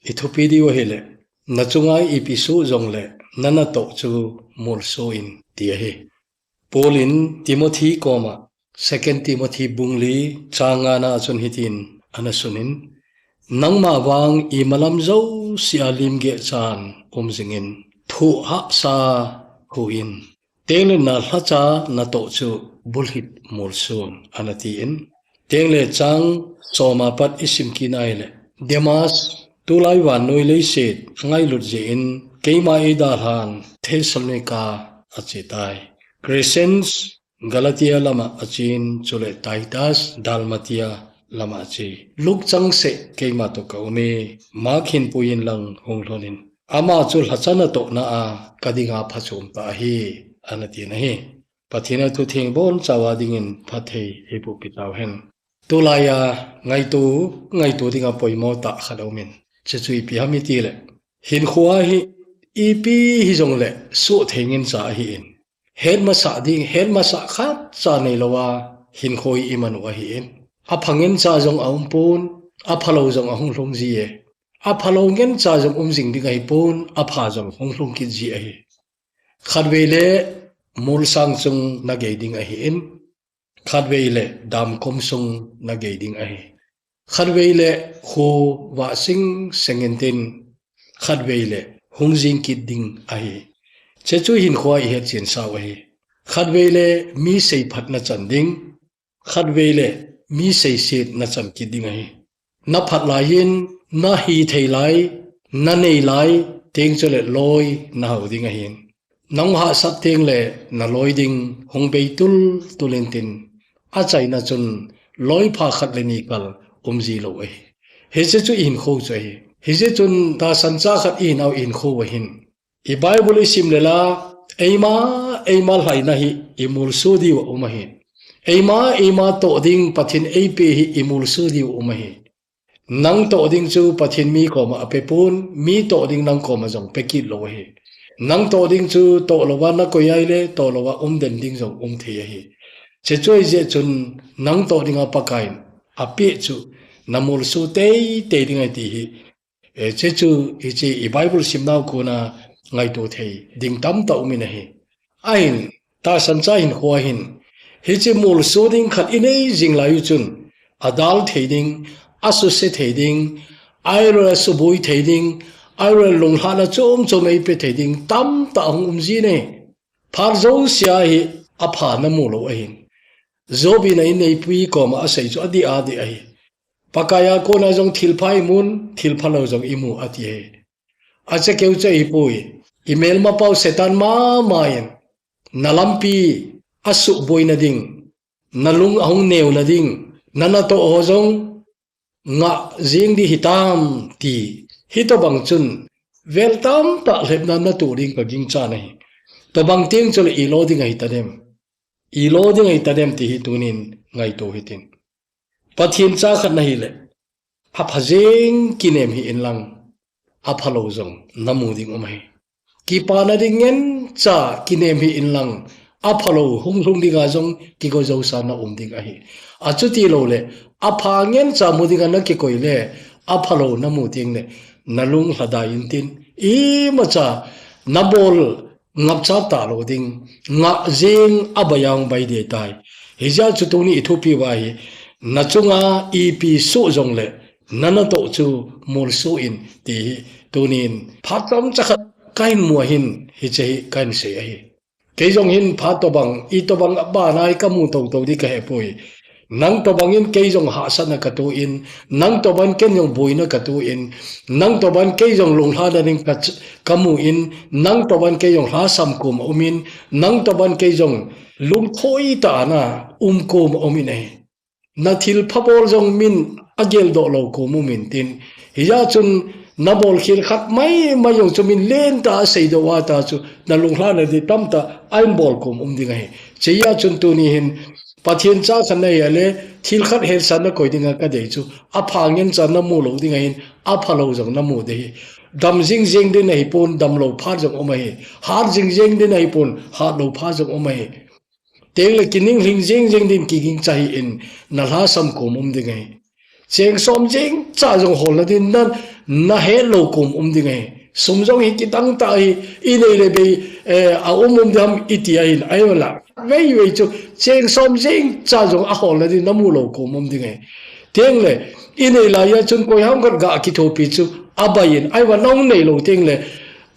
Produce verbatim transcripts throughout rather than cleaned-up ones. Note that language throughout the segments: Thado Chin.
I thupi diu ahile, na chunga ipi soh jongle, na natoh chu molso in ti ahi. Paul in Timothy koma, Second Timothy bung li chang nga na a chun hitin ana sunin, nangma vang imalam jousea limgeh chan um jingin, thoh hahsa huin, tengle na lhacha natoh chu bulhit molson, ana tin. Tengle chang soma pat i sim kit ahile, Demas, tulai vannoi leiset angailut jeh in, keima eidalhan Thessalonica a che tai. Crescens, Galatia lama a chen, chule Titus, Dalmatia lama a che. Luke changseh keima toh ka um e, Mark hin puiyin lang hung lhonin. Ama chu lhacha natohna a ka dinga phachom tah ahi, ana tin ahi. Pathen a thutheng bonchauva dingin phatthei eiboh pi tauhen. Tulaiya ngaito, ngaito dinga poimo tah khat aumin. Chuchu ipi ham itile, hinkhoa hi ipi hijongle soh thei ngen cha ahin. Het masah ding, het masah khat cha neilouva hinkho hi iman u ahin. Apha ngen cha jong aumpon, aphalou jong ahung lhung ji e. Aphalou ngen cha jong um jing ding ahipon, apha jong hung lhung kit ji ahi. Khatvei le molsang chung na gei ding ahin. Khatvei le damkom sung na gei ding ahi. Khatvei le kho vah sing seng intin, khatvei le hung jing kit ding ahi. Chuchu hinkhoa i hetchen sau ahi. Khatvei le mi seiphat na chan ding, khatvei le mi seiset na chan kit ding ahi. Na phat laiyin, na hithei lai, na nei lai, teng chule loi na hou ding ahin. Nang hahsat tengle na loi ding hung bei tultul intin, achaina chun loi pha khat le ni kal um ji lou ahi. Hiche chu i hinkho chu ahi. Hiche chun tahsan cha khat i hinau i hinkho u ahin. I Bible i sim le la, eima, eima lhaina hi i molso diu a um ahi. Eima, eima toh ding Pathen eipe hi i molso diu a um ahi. Nang toh ding chu Pathen mi koma apepon, mi toh ding nang koma jong pe kit lou ahi. Nang toh ding chu toh louva na koi ahile, toh louva um den ding jong um thei ahi. Chuchu ahijeh chun nang toh dinga Pakaiyin apeh chu na molso teitei ding ahi ti hi. Eh, chuchu hiche i Bible simnau kona ngaito thei ding tamtah umin ahi. Ahin, tahsan cha hinkhoa hin, hiche molso ding khat i nei jing lai u chun, adal thei ding, asuse thei ding, ahilou le suboi thei ding, ahilou le lunglhahna chom chom eipe thei ding tamtah hung um jin ahi. Phat jousea hi apha na mu lou ahin. Job in a inneipui koma asei chu adih adih ahi. Pakaiya kona jong thilpha i mun, thilphalou jong i mu ati ahi. Ache keu chu ahipoi. I melmapau Satan mama in na lampi asuhboina ding, na lung ahung neuna ding, na natoh ho jong ngah jeng ding hitam ti. Hitobang chun vel tamtah lhepna na toh ding ka ginchat ahi. Tobang teng chule i lo ding ahi tadem. I lo ding ahi tadem ti hi tunin ngaito hitin. Pathen cha khat na hile, apha jeng kinem hih in lang, aphalou jong na mu ding um ahi. Kipana ding ngen cha kinem hih in lang, aphalou hung lhung dinga jong kigo jousa na um ding ahi. Achuti lou le, apha ngen cha mu dinga na kikoi le, aphalou na mu teng le, na lung lhadai intin, imacha na bol ngapcha talou ding, ngah jeng a bai a hung bai ding ahitai. Hijeh chun tuni i thupi uva hi, na chunga ipi soh jongle, na natoh chu molso in ti hi, tunin phat chomcha khat ka hin mu ahin, hiche hi ka hin sei ahi. Kei jong hin phat tobang, itobang abana hi ka mu toto ding ka hepoi. Nang tobangin kei jong hahsatna ka toh in, nang tobang ken jong boina ka toh in, nang tobang kei jong lunglhahna ding ka ch-, ka mu in, nang tobang kei jong lhasam koma um in, nang tobang kei jong lungthoi tah a um koma um in ahi. Na thilpha bol jong min ageldoh lou koma um intin. Hijeh chun na bolkhel khat maimai jong chu min lentah a seidoh uva ta chu na lunglhahna ding tamtah a in bol koma um ding ahi. Hijeh chun tuni hin Pathen cha khat na hi a le, thil khat hetsahna koi dinga ka dei chu, apha ngen cha na mu lou ding ahin, aphalou jong na mu ding ahi. Dam jingjeng ding ahipon, damlou phat jong um ahi. Hat jingjeng ding ahipon, hatlou phat jong um ahi. Tengle kininglhing jingjeng ding kigingcha hih in, na lhasam koma um ding ahi. Cheng som jeng cha jong holna din nan, na het lou kom um ding ahi. Sum jong hi kidang tah hi, i nei le bei, eh, a um um ding ham i ti ahin, ahi la. Vei vei chu, cheng som jeng cha jong a holna din na mu lou kom um ding ahi. Teng le, i nei lai a chun koi ham khat ga kithopi chu, a bai in, ahi va nong nei lou teng le,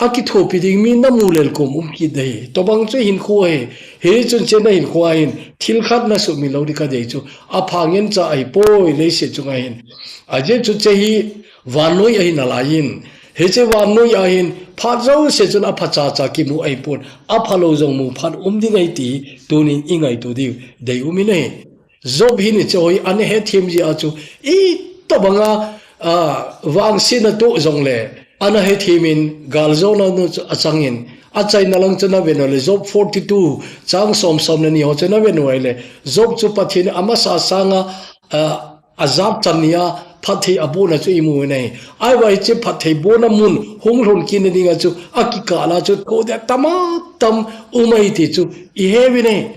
a kithopi ding mi na mu lel kom um kit ding ahi. Tobang chu hinkho ahi. Hichun che na hinkho a hin, thil khat na sumil lou ding ka dei chu. A pha ngen cha ahi poi leiset chunga hin. A je chu che hi vannoi ahi nalai in. Hiche vannoi a hin, phat jouse chun a pha cha cha kimu ahi pon. A pha lou jong mu phat um ding ahi ti, tunin i ngaito diu, dei um in ahi. Job hin hiche hi ana hethem jia chu, i tobanga, a, vangsetna toh jongle, ana hethem in, galjona nu chu achang in, achaina lang chu na vet u le, Job forty-two, chang som som le ni ho chu na vet u le, Job chu Pathen in amasa sanga, a, ajat chan nia, phatthei abohna chu i mu u ahi. Ahi va hiche phatthei bohna mun, hung lhun kit na dinga chu, akikah la chu, tho dia tama tam um ahi ti chu, i he u ahi.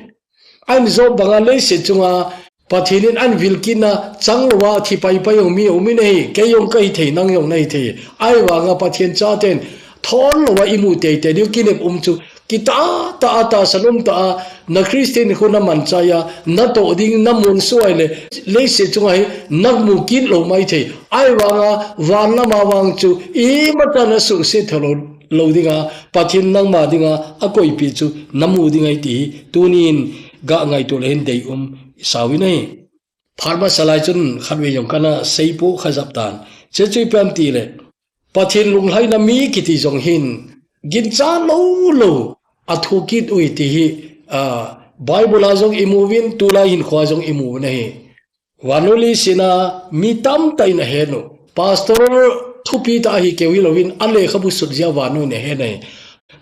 Ahin Job banga leiset chunga Pathen in ahin vil kitna chang louva thi pai pai jong mi um in ahi, kei jong ka hi thei, nang jong na hi thei. Ahi vanga Pathen chaten thon louva i mu teitei diu kinep um chu, kitah tah a tahsan um tah a, na Christian khu na manchah a, na toh ding na mun suai le, leiset chunga hi na mu kit lou mai thei. Ahi vanga van lama vang chu, imacha na suhset tho lou lou dinga, Pathen nangma dinga, a koipi chu, na mu ding ahi ti hi, tunin, ga ngaito le hin dei um, i sa u ahi. Phat masa lai chun, khatvei jong kana seipoh kha jap tan. Che chu ipi ham ti le, Pathen lunglhaina mi kiti jong hin, ginchat lou lou, a thu kit u ahi ti hi, a, Bible a jong i mu uvin, tulai hinkhoa jong i mu u ahi. Vannoi leiset a mi tamtah in a het u. Pastor thupi tah ahi keu hilouvin a lekhabu sut jeh a vannoi in a het u ahi.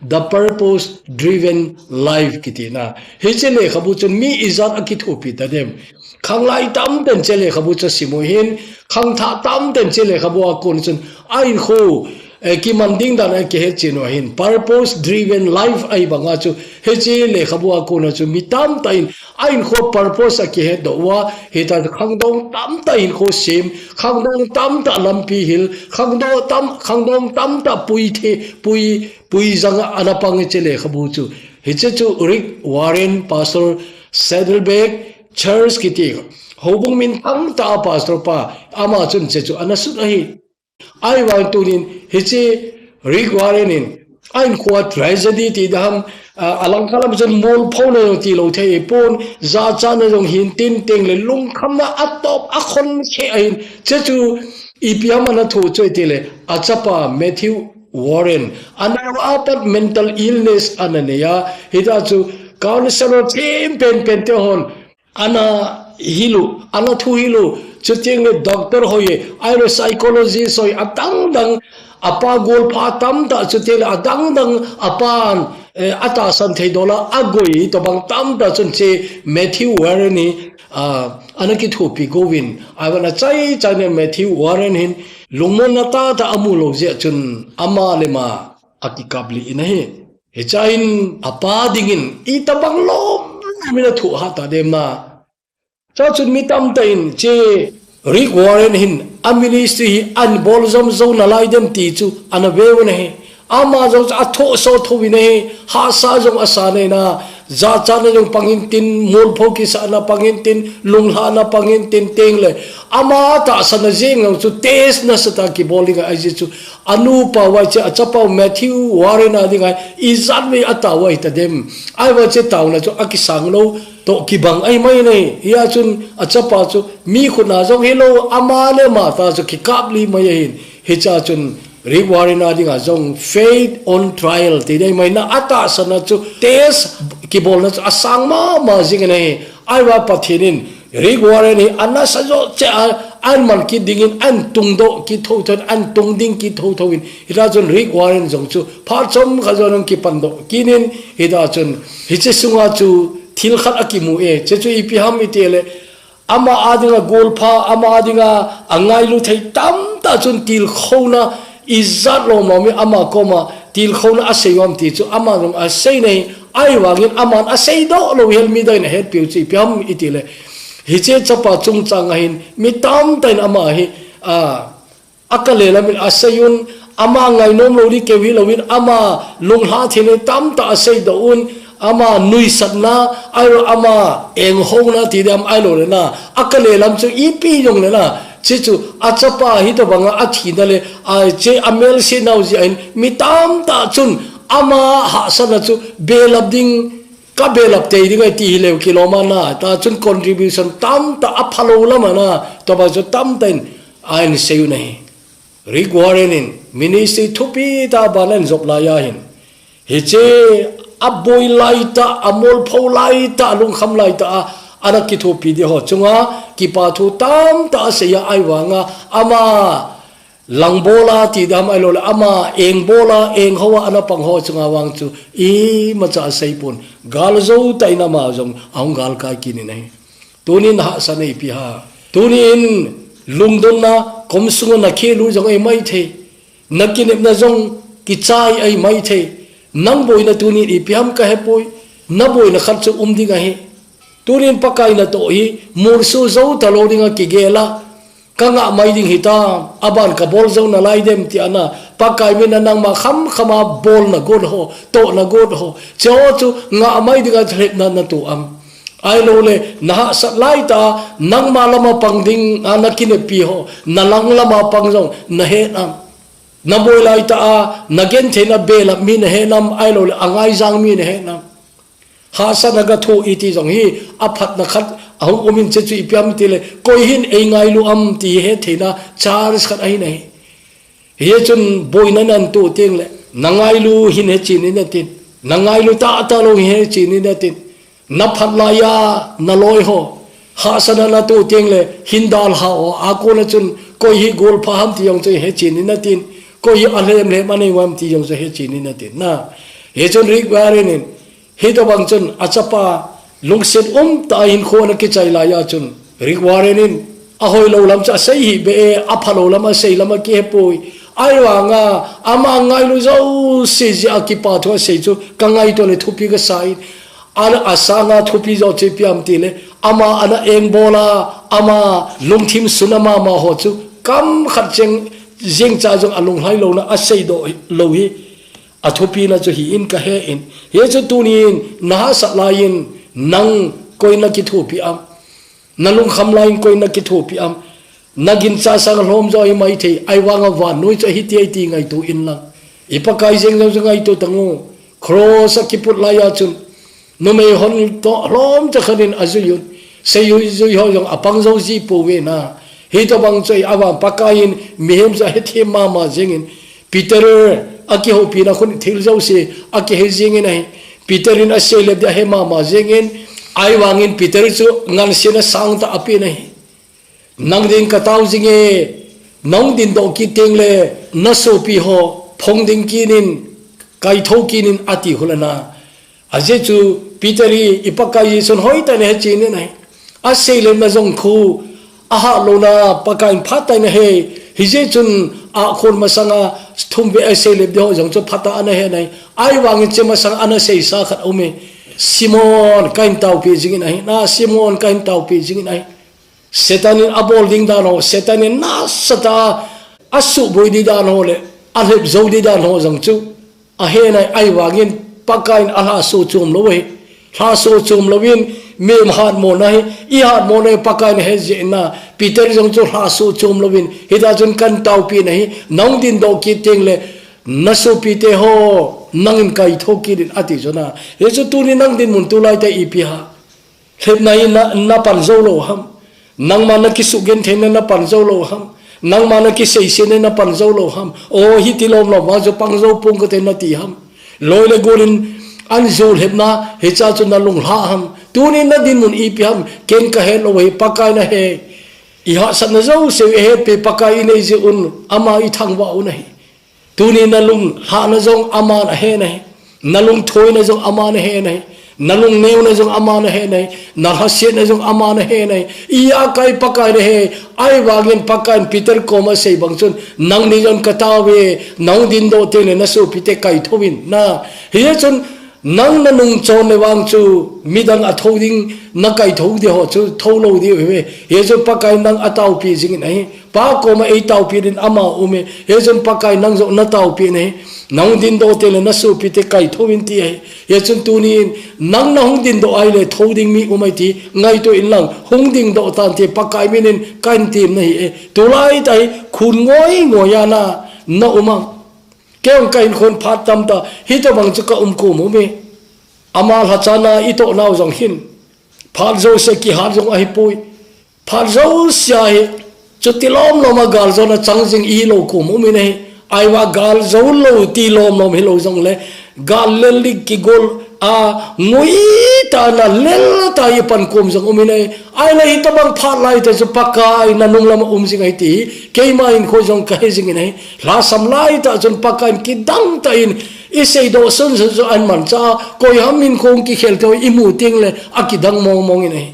The Purpose Driven Life kiti na. Hiche lekhabu chun mi ijat a kithopi ta dem. Khanglai tamtah in hiche lekhabu chu sim u ahin, khangthah tamtah in hiche lekhabu a kon chun a hinkho, eh, kiman ding dan a kihet chen u ahin. Purpose Driven Life ahi banga chu, hiche lekhabu a kona chu mi tamtah in a hinkho purpose a kihet doh uva, hita khangdong tamtah hinkho sem, khangdong tamtah lampi hil, khangdong tam, khangdong tamtah pui the, pui, pui jang a ana pang hiche lekhabu chu. Hiche chu Rick Warren, Pastor Saddleback Church kiti, houbung minthang tah a pastor pa, ama chun hiche chu ana sut ahi. Ahivang tunin hiche Rick Warren in a hinkhoa tragedy ti ding ham, a, alangkhat lam chun molphona jong tilou thei pon, jachatna jong hin tin teng le lungkhamna atop a khon khe ahin, hiche chu ipi ham ana thoh chu ti le, achapa Matthew Warren, ana apat mental illness ana nei a, hita chu counselor them pen pen te hon, ana hil u, ana thuhil u, chuteng le doctor hoi, ahilou psychologist hoi, adang dang, apa golpha tamtah, chuteng le adang dang, apan, eh, atahsan thei dola, agoi, tobang tamtah chun hiche Matthew Warren hi, ah, ana kithopi go uvin, ahivang achai chai in Matthew Warren hin, lungmonna tahtah amu lou jeh chun, ama le ama, akikaplih in ahi. Hiche a hin apa dingin, itobang lom, lom in athoh hat ta dem na. Chuchun mi tamtah in, hiche Rick Warren hin, a ministry hi, ahin bol jom jou nalai dem ti chu, ana ve u ahi. Ama jong chu athoh so tho in ahi, hahsa jong asa nei na, jachatna jong pang in tin, molpho kisahna pang in tin, lunglhahna pang in tin teng le. Ama tahsanna jeng jong chu test nasatah a kibol ding ahi jeh chu, anupa u hiche achapa u Matthew Warren a dinga, ijat vei atao u ahi ta dem. Ahivang hiche taona chu akisang lou, toh kibang ahi mai in ahi. Hia chun achapa chu mi khut a jong hilou, ama le ama tah chu kikaplih mai ahin. Hiche a chun Rick Warren a dinga jong faith on trial ti ding ahi mai in, atahsanna chu test kibolna chu asang mama jing in ahi. Ahivang Pathen in Rick Warren hi ana sa jo cheh a, ahin man kit dingin, ahin tungdoh kit thotho in, ahin tung ding kit thotho in. Hita chun Rick Warren jong chu phat chomkhat jou in ahin kipan doh kit in, hita chun hiche sunga chu thil khat akimu e, hiche chu ipi ham iti le, ama a dinga golpha, ama a dinga angailu thei tamtah chun tilkhouna ijat lom lom in ama koma tilkhouna asei u ham ti chu ama jong asei in ahi, ahivangin aman asei doh lou hel midang in ahetpeh u chu ipi ham iti le. Hiche chapa chungchang a hin mi tamtah in ama hi, a, akale lamin asei un, ama ngainom lou ding keu hilou in, ama lunglha thei nei tamtah asei doh un, ama nuisatna, ahilou ama enghouna ti ding ham ahilou le na, akale lam chu ipi jong le na, chuchu achapa hitobanga athina le, a, hiche amelse nau jeh a hin mi tamtah chun ama hahsatna chu belap ding, ka belap tei ding ahi ti hileu kilom a na, ta chun contribution tamtah aphalou lam a na, tobang chu tamtah in ahin sei u ahi. Rick Warren in ministry thupi tah a ban ahin jop lai a hin, hiche aboi laitah, amolpho laitah, alungkham laitah a, ana kithopi ding ho chunga kipa thu tamtah asei a, ahivanga ama langbola ti ding ham ahilou le, ama engbola, enghou a ana pang ho chunga vang chu imacha asei pon. Galjou tah in ama jong ahung galkai kit in ahi. Tunin nahahsatna ipi ham? Tunin lungdonna kom sunga nakhel u jong ahi maithei. Nakinepna jong kichai ahi maithei. Nang boina tunin ipi ham kahepoi. Naboina khat chu um ding ahi. Tunin Pakai natoh hi molso jou talou dinga kigel a, ka ngah mai ding hitam, aban kabol jou nalai dem ti ana, Pakai mina nangma khamkhama bolna got ho, tohna got ho, hiche ho chu ngah mai dinga lhepna natoh am? Ahilou le, nahahsat laitah a, nangma lama pang dinga nakineppi ho, nalang lama pang jong nahet am? Naboi laitah a, nagentheina belap mi nahet am, ahilou le, angaijang mi nahet am? Hahsatna gatho iti jong hi, aphatna khat ahung um in, hiche chu ipi ham ti le, koi hin eingailu am ti hetheina chance khat ahi nahi. Hichun boina natoh teng le, nangailu hin hechen in natin, nangailu tahtah lou hin hechen in natin, naphat laiya naloi ho, hahsatna natoh teng le, hin dalha ho, akona chun koi hi golpha ham ti jong chu hechen in natin, koi hi alhemlhem anei u ham ti jong chu hechen in natin na. Hichun Rick Warren in, hitobang chun achapa lungset umtah a hinkho ana kichai laiya chun, Rick Warren in, ahoilou lam chu asei hih beh e, aphalou lam asei lam akihepoi. Ahivanga ama ngailu jouse jeh a kipa thu asei chu kangaito le thupi kasa in, a, asanga thupi joh chu ipi ham ti le, ama ana engbola, ama lungthim suna mama ho chu kamkhat cheng jengcha jong alunglhai louna aseidoh lou hi, athupina chu hi in kahe in. Hichu tunin nahahsat laiyin nang koi nakithopi am? Nalungkham laiyin koi nakithopi am? Naginchat sanga lhom joh ahi maithei, ahivanga vannoi chu ahiti ahi ti ngaito inlang, i Pakai jeng jong chu ngaito tango. Cross a kiput laiya chun numei hon toh lhomcha khat in ajui un, seijui ho jong apang jou jipouve na. Hitobang chu ahi, avan Pakaiyin mihem chu ahethem mama jengin, Peter akihoupina khun thil jouse akihe jengin ahi. Peter in aseilep ding ahe mama jengin, ahivangin Peter chu ngansena sangtah apen ahi. Nang din katao jinge, nahung dindoh kit tengle nasopi ho phong ding kit in, kaithou kit in ati hulena. Ajeh chu Peter hi i Pakai Jesun hoitah in ahechen in ahi. Aseilepna jong khu ahatlouna Pakaiyin phatah in ahe. Hijeh chun akhon masanga thumvei aseilep ding ho jong chu phatah in ahe nai. Ahivangin hiche masanga ana seisa khat aume. Simon, kahin taopeh jingin ahi. Na Simon, kahin taopeh jingin ahi. Satan in abol ding dan ho, Satan in nasatah a asuhboi ding dan ho le alhep jou ding dan ho jong chu ahe nai, ahivangin Pakaiyin alhahsoh chom lou ahi. Lhahsoh chom louvin mihem hatmona hi, i hatmona hi Pakaiyin ahe jeh in na, Peter jong chu lhahsoh chom louvin, hita chun kahin taopeh nahi, nahung dindoh kit tengle nasopite ho nangin kaithou kit in ati chu na. Hichu tuni nang dinmun tulai tah ipi ham? Lhepna hi na, napan jou lou ham? Nangma nakisugentheina napan jou lou ham? Nangma nakiseisetna napan jou lou ham? O, hiti lomlom vang chu pang jou ponge kati nati ham? Loi le golin anjo lhepna hichea chu nalunglhah ham? Tuni nadinmun ipi ham? Ken kahet lou ahi, Pakaiyin ahe. I hahsatna jouse u ahetpeh Pakai inei jeh un ama ithangvah u ahi. Tuni nalunglhahna jong aman ahe nai. Nalungthoina jong aman ahe nai. Nalungneuna jong aman ahe nai. Nalhasetna jong aman ahe nai. I akai Pakai nahe. Ahivangin Pakaiyin Peter koma asei bang chun, nangni jong kataove, nahung dindoh tengle nasopite kaithouvin na. Hijeh chun Nang na nungchon le vang chu midang a tho ding, na kaitho ding ho chu tho lou diu ahi. Hichu Pakai nang a taopi jingin ahi. Pa koma ei taopi din ama um e. Hichun Pakai nang jong na taopi in ahi. Nang dingdoh teng le na sopi te kaitho in ti ahi. Hichun tunin nang na hung dingdoh ahile tho ding mi um ahi ti ngaito in lang, hung dingdoh tan ti Pakai minin kahin temna ahi e. Tulai tah hi khun ngoi ngoi a na, na um a. Kei jong ka inkhon phat tamtah, hitobang chu ka um kum um e. Ama lhacha na i toh nau jong hin. Phat jouse kihat jong ahipoi. Phat jouse a hi, chuti lom lom a gal jona chang jing i lou kum um in ahi. Ahivang gal jou lou ti lom lom hilou jongle, gal lel ding kigol a, ngoi tah na lel tah i pan kum jong um in ahi. Ahile hitobang phat lai tah chu Pakai na nung lam a um jing ahi ti hi keima inkhon jong ka he jingin ahi. Lhasam lai tah chun Pakai in kidang tah in i seidoh sun sun chu ahin manchah a, koi ham inkhon kikhel teu i mu teng le a kidang mong mong in ahi.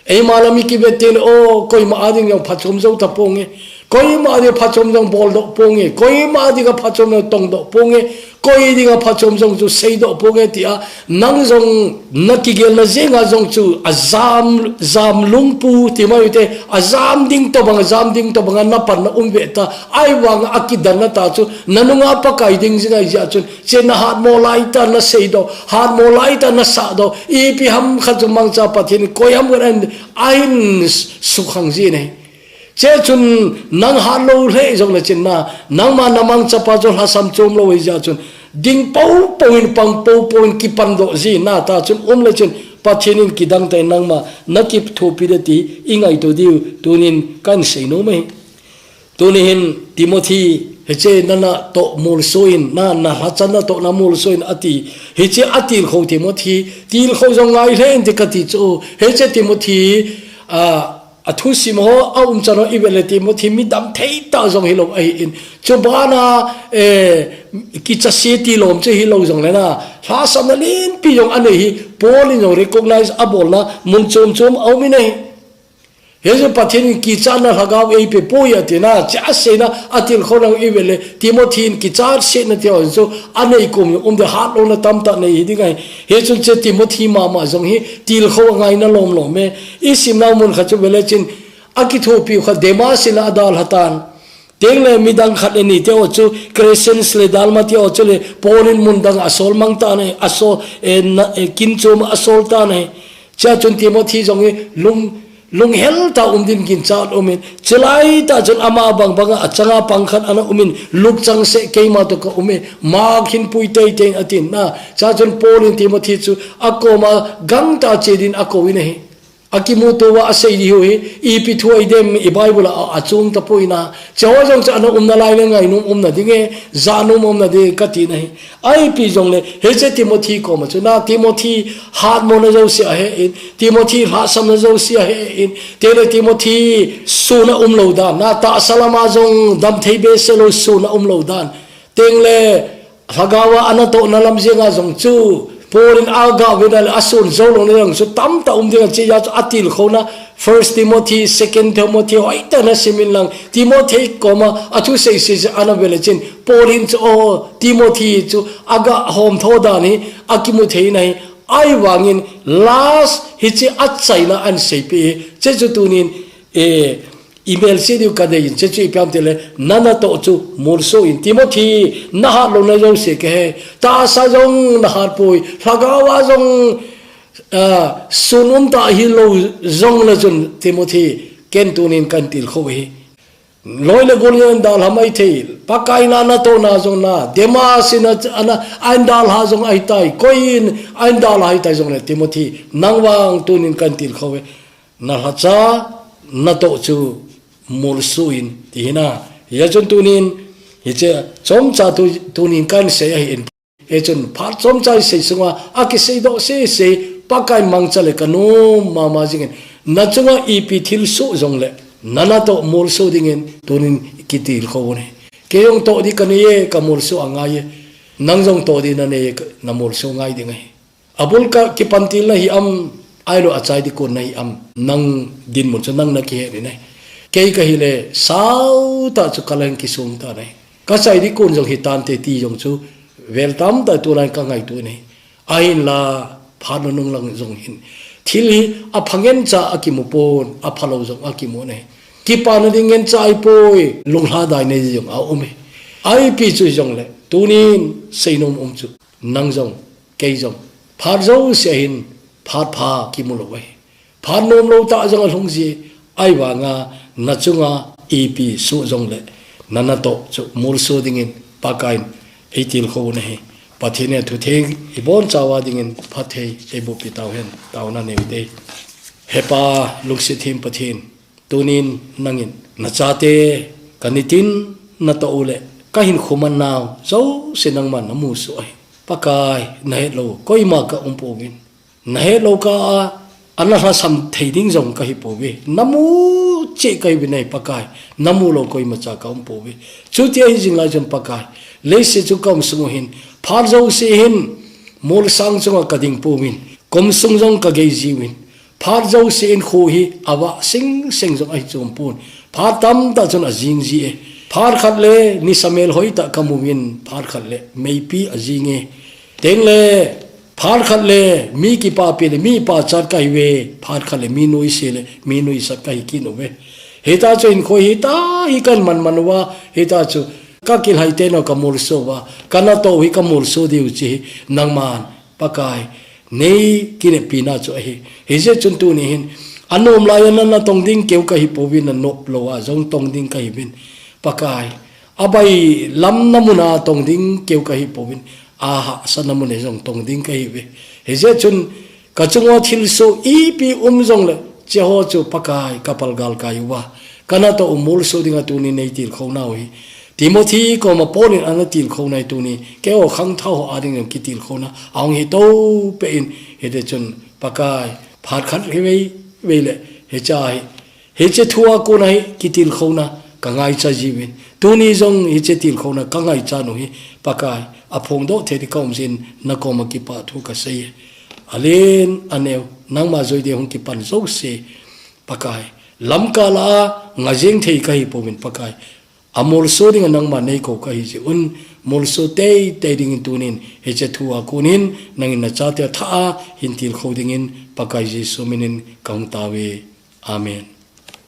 Eima lam i kivet teng le, o, koima a ding jong phachom jou ta ponge. Koima a ding phachom jong boldoh ponge. Koima a ding a phachom jong tongdoh ponge. Koi ding a phachom jong chu seidoh ponge ti a, nang jong na kigelna jeng a jong chu a jam, jam lungpu ti mai u te, a jam ding tobang, a jam ding tobang a na pan na um ve ta, ahivang a kidan na tah chu, na nung a Pakai ding jing ahi jeh chun, che na hatmo lai tah na seidoh, hatmo lai tah na sahdoh, ipi ham khat chu mangcha Pathen in koi ham khat in ahin sukhang jin ahi. Che chun nang hat lou lheh jong le chun na, nangma na mangchapa chu lhasam chom lou ahi jeh chun, ding popo in pang popo in kipan doh ji na tah chun um le chun, Pathen in kidang tah in nangma na kithopi ding ti i ngaito diu, tunin kahin sei nom ahi. Tuni hin Timothy, hiche na natoh molso in, na, na lhacha natoh na molso in ati. Hiche a tilkhou Timothy, tilkhou jong ngai lheh in ti kati chu. Hiche Timothy, a, a thusim ho, a umchan ho i vet le Timothy midam thei tah jong hilou ahi in. Chubana, eh, kicha se ti lom chu hilou jong le na, lhasamna lenpi jong anei hi, Paul in jong recognize a bolna mun chom chom a um in ahi. Hichu Pathen in kichatna lhagao eipe poi ati na, che a seina a tilkhou na i vet le, Timothy in kichat setna ti ho chu anei kum jong um de, hat louna tamtah nei hi ding ahi. Hichun che Timothy mama jong hi tilkhou a ngaina lom lom e. I simnau mun khat chu vet le chun, a kithopi khat Demas in a dalha tan. Teng le midang khat le ni te ho chu Crescens le Dalmatia ho chu le Paul in mun dang a sol mang tan ahi, a sol, eh, na, eh, kin chom a sol tan ahi. Chea chun Timothy jong hi lung, lunghel tah um din ginchat um in. Chulai tah chun ama bang bang a changa pang khat ana um in, lukchang seh keima toh ka um e, Mark hin pui tei tei in atin na. Chea chun Paul in Timothy chu a koma gangtah che din a kou in ahi. A kimuto uva a sei diu hi, ipi thu ahi dem i Bible a, a chung tapoi na. Cheho jong chu ana umna lai le ngainom umna ding e, jahnom umna ding e kati na hi. Ipi jong le, hiche Timothy koma chu na, Timothy hatmona jouse a he in, Timothy lhahsamna jouse a he in, teng le Timothy sun a um lou dan, na tahsa lama jong damthei behseh lou sun a um lou dan. Teng le, lhagao a ana tohna lam jeng a jong chu, Paul in a gah vet a le a sun jou louna jong chu tamtah um ding a, chea chu a tilkhouna, First Timothy, Second Timothy, hoitah na sim in lang, Timothy koma a thusei sei sei ana vet le chun, Paul in chu, o, Timothy chu a gah hom tho dan hi a kimu thei na hi, ahivangin last hiche a chaina ahin seipeh hi, che chu tunin, eh, i melchih diu ka dei in, che chu ipi ham ti le, na natoh chu molso in, Timothy, na hat louna jouse ka he, tahsa jong na hat poi, lhagao a jong, ah, sun um tah hilou jong le chun, Timothy, ken tunin kahin tilkhou hi. Loi le gol in ahin dalha mai thei, Pakai na natohna jong na, Demas in a, ana, ahin dalha jong ahi tai, koi in ahin dalha ahi tai jong le, Timothy, nang vang tunin kahin tilkhou hi. Na lhacha natoh chu molso in ti hi na. Hia chun tunin, hiche chomcha tu, tunin kahin sei ahi in. Hichun phat chomcha i sei sunga, a kisei doh sei sei, Pakai mangcha le ka nom mama jingin. Na chunga ipi thilsoh jong le, na natoh molso dingin, tunin kitilkhou u hi. Kei jong toh di ka nei e, ka molso angai e. Nang jong toh di na nei e, na molso ngai ding ahi. Abul ka kipantil na hi am, ahilou achai di kon na hi am, nang dinmun chu nang na kihe ni nai. Kei ka hile, sao tah chu ka lang kisung ta nai. Ka chai di kon jong hi tante ti jong chu, vel tamtah tulai ka ngaito nai. Ahinla, phat nunung lang jong hin thil hi apha ngen cha akimu pon, aphalou jong akimu ahi. Kipana ding ngen cha ahipoi, lunglha dai nei jong aum e. Ipi chu hijongle, tunin seinom um chu, nang jong, kei jong, phat jouse hin phat pha kimu lou ahi. Phat nomlou tah jong alhung ji, ahivanga nachunga ipi soh jongle, na natoh chu molso dingin Pakaiyin eitilkhou u ahi. Pathen in athutheng ibonchauva dingin phatthei eiboh pi tauhen, taona nei u hite. He Pa, lungset them Pathen, tunin nangin nachate kanitin natoh u le, kahinkho man nau jouse nangman namu soh ahi. Pakai, nahet lou koima kaum pouvin. Nahet lou kah a, ana lhasam thei ding jong kahi pouve. Namu cheh kahiuve ahi Pakai. Namu lou koimacha kaum pouve. Chuti ahi jing lai chun Pakai, leiset chung kaum sung u hin, phat jouse hin molsang chunga kading pouvin, kum sung jong kagei jiuvin, phat jouse hin kho hi avah singseng jong ahi chom pon, phat tamtah chun ajing ji e. Phat khat le nisa melhoi tah kamu uvin, phat khat le meipi ajing e. Tengle, phat khat le mi kipapi le mi pachat kahiuve, phat khat le mi noise le mi nuisat kahi kit uve. Hita chu hinkho hi hita hi kahin man man uva, hita chu kakilhai teno kamolso uva, kanatoh u hi kamolso diu chu hi nangman, Pakai, nei kinepina chu ahi. Hijeh chun tuni hin, anom laiya na, natong ding keu kahi pouvin, nanop louva jong tong ding kahiuvin, Pakai. Abailamna muna tong ding keu kahi pouvin, ahahsatna muna jong tong ding kahiuve. Hijeh chun, kachunga thilsoh ipi um jongle, cheho chu Pakai kapalgal kai uva, kanatoh u molso dinga tuni neitilkhou nau hi, Timothy koma Paul in ana tilkhou nai tuni, keiho khangthah ho ading jong kitilkhouna ahung hi toupeh in, hiti chun Pakai, phat khat hi vei, vei le, hiche hi, hiche thua kona hi kitilkhouna kangaicha jiuvin, tuni jong hiche tilkhouna kangaichat u hi, Pakai, aphongdoh thei ding kaum jeh in nakoma kipa thu kasei e. Alen aneo, nangma jouse hung kipan jouse, Pakai, lamkai lah a ngah jeng thei kahi pouvin Pakai, amolso dinga nangma neikou kahi jeh un, molso teitei dingin tunin hiche thua konin nangin nachate thah a hin tilkhou dingin Pakai Jesu minin kahung tao e. Amen.